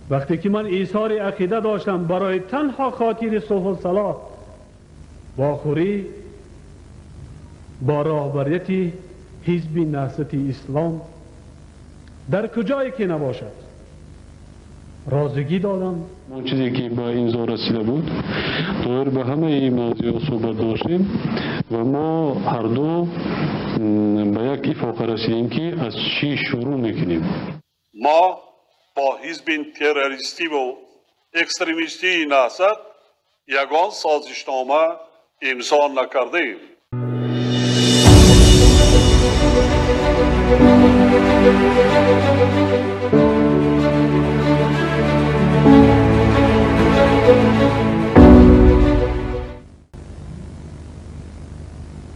Вақте ки ман изҳори ақида доштам барои танҳо хотири сулҳу салоҳ, вохӯрӣ бо роҳбарияти ҳизби Наҳзати Ислом дар куҷое ки набошад розигӣ додам. Он чизе ки ба имзо расида буд, доир ба ҳамаи мавзӯъҳо суҳбат доштем ва мо ҳарду ба як ифоқа расидем, ки аз чӣ шурӯъ мекунем. Мо бо ҳизби террористиву экстремистии Наҳзат ягон созишнома имзо накардаем.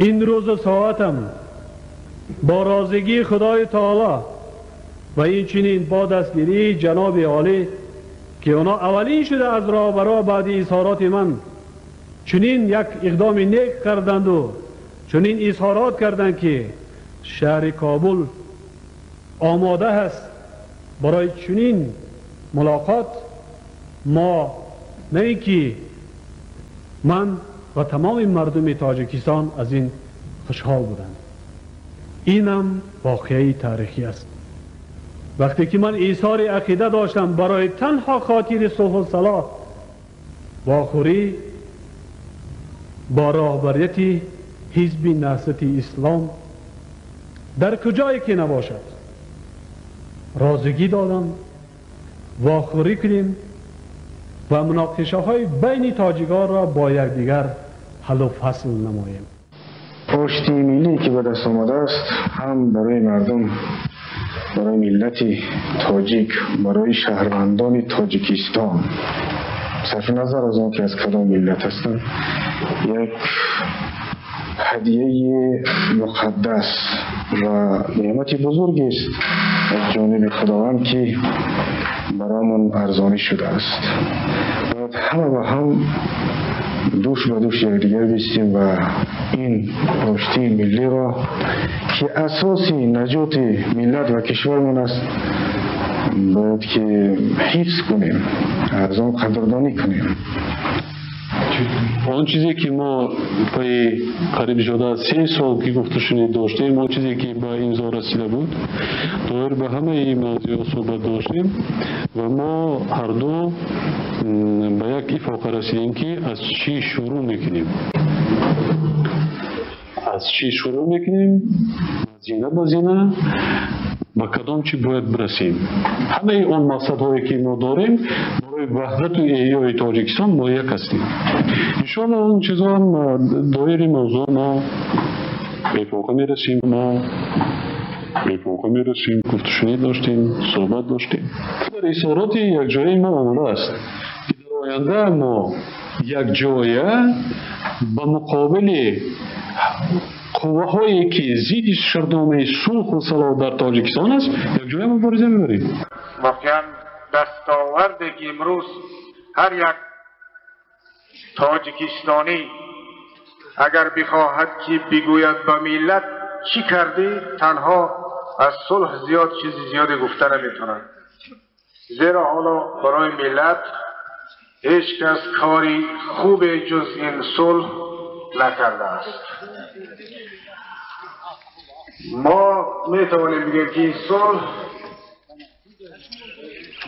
Ин рӯзу соатам бо розигии Худои Таоло ва инчунин бо дастгирии ҷаноби олӣ, ки онҳо аввалин шуда аз роҳбаро баъди изҳороти ман чунин як иқдоми нек карданду чунин изҳорот карданд, ки шаҳри Кобул омода ҳаст барои чунин мулоқот. Мо на ин ки ман ва тамоми мардуми Тоҷикистон аз ин хушҳол буданд. Инам воқеаи таърихӣ аст. Вақте ки ман изҳори ақида доштам барои танҳо хотири сулҳу салоҳ, вохӯрӣ бо роҳбарияти ҳизби Наҳзати Ислом дар куҷое ки набошад розигӣ додам, вохӯрӣ кунем ва муноқишаҳои байни тоҷиконро бо якдигар ҳаллу фасл намоем. Оштии миллӣ ки ба даст омадааст, ҳам барои мардум, барои миллати тоҷик, барои шаҳрвандони Тоҷикистон, сарфи назар аз он ки аз кадом миллат ҳастанд, як ҳадияи муқаддас ва неъмати бузургест аз ҷониби Худованд, ки баромон арзонӣ шудааст. Бояд ҳама ба ҳам дӯш ба дӯш якдигар бистем ва ин оштии миллиро, ки асоси наҷоти миллат ва кишвармон аст, бояд ки ҳифз кунем, аз он қадрдонӣ кунем. Он чизе ки мо пайи қариб зиёда аз 3 сол ки гуфтушунид доштем, он чизе ки ба имзо расида буд, доир ба ҳамаи мавзӯъҳо суҳбат доштем ва мо ҳарду ба як ифоқа расидем, ки аз чӣ шурӯъ мекунем. Аз чӣ шурӯъ мекунем? Зина ба зина ба кадом чӣ бояд бирасем. Ҳамаи он мақсадҳое ки мо дорем барои ваҳдату эҳёи Тоҷикистон мо як ҳастем. Иншоалло он чизҳоам доири мавзӯъ мо ба ифоқа мерасем, мо ба ифоқа мерасем. Гуфтушунид доштем, суҳбат доштем. Дар изҳороти якҷояи мо омадааст, ки дар оянда мо якҷоя ба муқобили қувваҳое ки зидди шартномаи сулҳу салоҳ дар Тоҷикистон аст, якҷоя мубориза мебарем. Воқеан дастоварде ки имрӯз ҳар як тоҷикистонӣ агар бихоҳад ки бигӯяд ба миллат чӣ кардӣ, танҳо аз сулҳ зиёд чизи зиёде гуфта наметавонад. Зеро ҳоло барои миллат ҳеҷ кас кори хубе ҷуз ин сулҳ накардааст. Мо метавонем бигӯем, ки ин сулҳ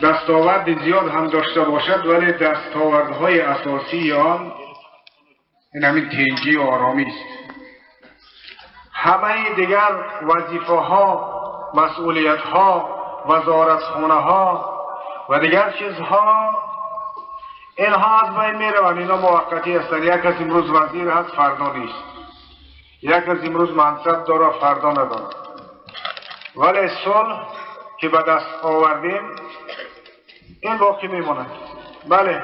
дастоварди зиёд ҳам дошта бошад, вале дастовардҳои асосии он ин ҳамин тинҷӣ ва оромист. Ҳамаи дигар вазифаҳо, масъулиятҳо, вазоратхонаҳо ва дигар чизҳо, инҳо аз байн мераванд. Инҳо муваққатӣ ҳастанд. Як кас имрӯз вазир ҳаст, фардо нест. Як кас имрӯз мансаб дорад, фардо надорад. Вале сулҳ ки ба даст овардем, ин боқӣ мемонад. Бале,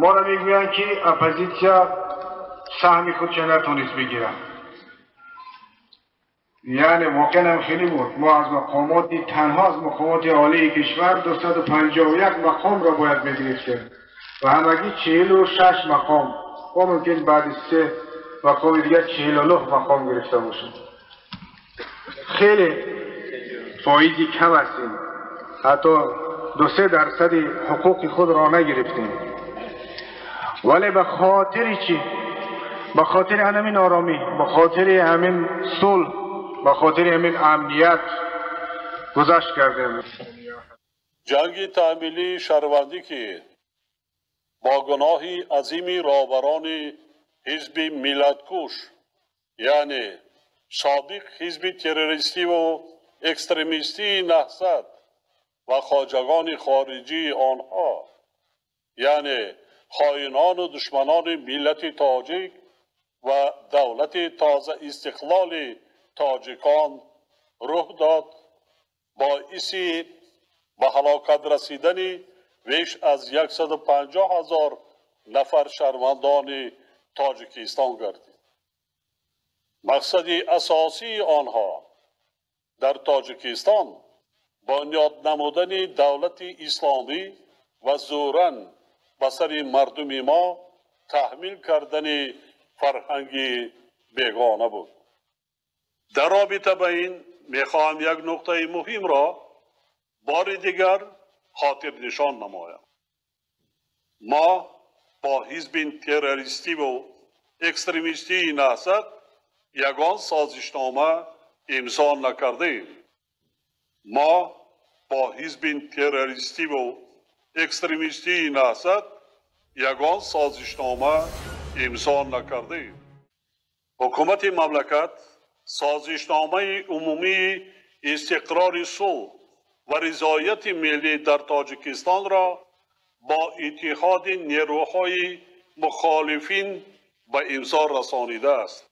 моро мегӯянд, ки оппозитсия саҳми худша натонист бигирад. Яъне воқеан ҳам хеле буд. Мо аз мақомоти, танҳо аз мақомоти олии кишвар 251 мақомро бояд мегирифтем ва ҳамагӣ 46 мақом. Мо мумкин баъди 3 мақоми дигар 49 мақом гирифта бошем. Хеле фоизи кам ҳастем. Ҳатто 2-3% حقوق خود را نگرفتیم، ولی به خاطر چی؟ به خاطر همین آرامی، به خاطر همین صلح، به خاطر همین امنیت گذشت کردیم. جنگ تحمیلی شهروندی که با گناه عظیم رهبران حزب ملتکش، یعنی سابق حزب تروریستی و اکستریمیستی نهضت و خواجگان خارجی آنها، یعنی خائنان و دشمنان ملت تاجیک و دولت تازه استقلال تاجیکان رخ داد، باعث به هلاکت رسیدن بیش از 150,000 نفر شهروندان تاجیکستان گردید. مقصد اساسی آنها در تاجیکستان بنیاد نمودن دولت اسلامی و زوراً به سر مردم ما تحمیل کردن فرهنگ بیگانه بود. در رابطه با این میخواهم یک نقطه مهم را بار دیگر خاطر نشان نمایم. ما با حزب تروریستی و اکستریمیستی نهضت یگان سازشنامه امضا نکردیم. ما با حزب تروریستی و اکستریمیستی نهضت یگان سازشنامه امضا نکردیم. حکومت مملکت سازشنامه عمومی استقرار صلح و رضایت ملی در تاجیکستان را با اتحاد نیروهای مخالفین به امضا رسانیده است.